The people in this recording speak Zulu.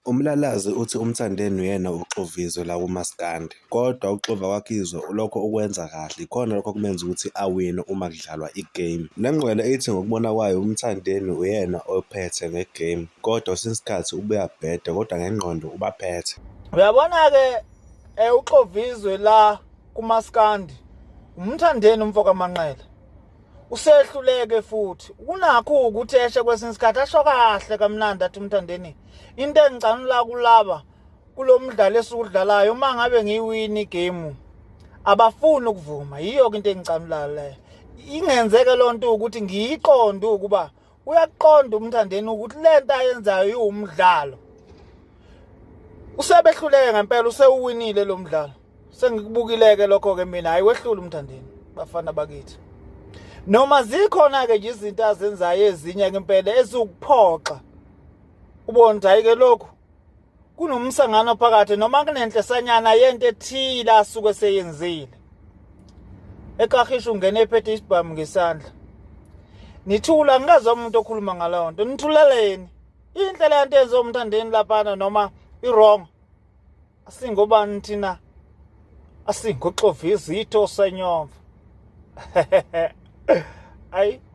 Umlalazi uthi uMthandeni uyena uxovizwe la kumaskandi, kodwa ukuxova kwakhe izwe lokho ukwenza kahle, ikhona lokho okumenza ukuthi awine uma kudlalwa igame. Nengqwele ithi ngokubona kwayo uMthandeni uyena ophethe ngegame, kodwa kwesinye isikhathi ubuye abhede kodwa ngengqondo ubaphethe. Uyabona-ke uXovizwe la kumaskandi uMthandeni umfo kaManqele usehluleke futhi unakho ukuthi eshe kwesinye isikhathi asho kahle kamnandi athi uMthandeni into engicanula kulaba kulo mdlalo esiwudlalayo uma ngabe ngiyiwini igame abafuni ukuvuma yiyo ke into engicanulayo leyo ingenzeke loo nto ukuthi ngiyiqonde ukuba uyaqonda uMthandeni ukuthi lento ayenzayo iwumdlalo usebehluleke ngempela usewuwinile lo mdlalo sengikubukileke lokho ke mina hayi wehlula uMthandeni bafana bakithi noma zikhona ke nje izinto azenzayo ezinye ke impela ezukuphoxa ubona ukuthi hayi ke lokhu kunomsangano phakathi noma kunenhlesanyana yento ethile asuke seyenzile ekahisha ungena ephethe isibhamu ngesandla nithula ngingazwa umuntu okhuluma ngaleyo nto nithuleleni inhle le nto yenziwa umthandeni laphana noma i-wrong asingobani thina asingoxova izitho senyova ayi.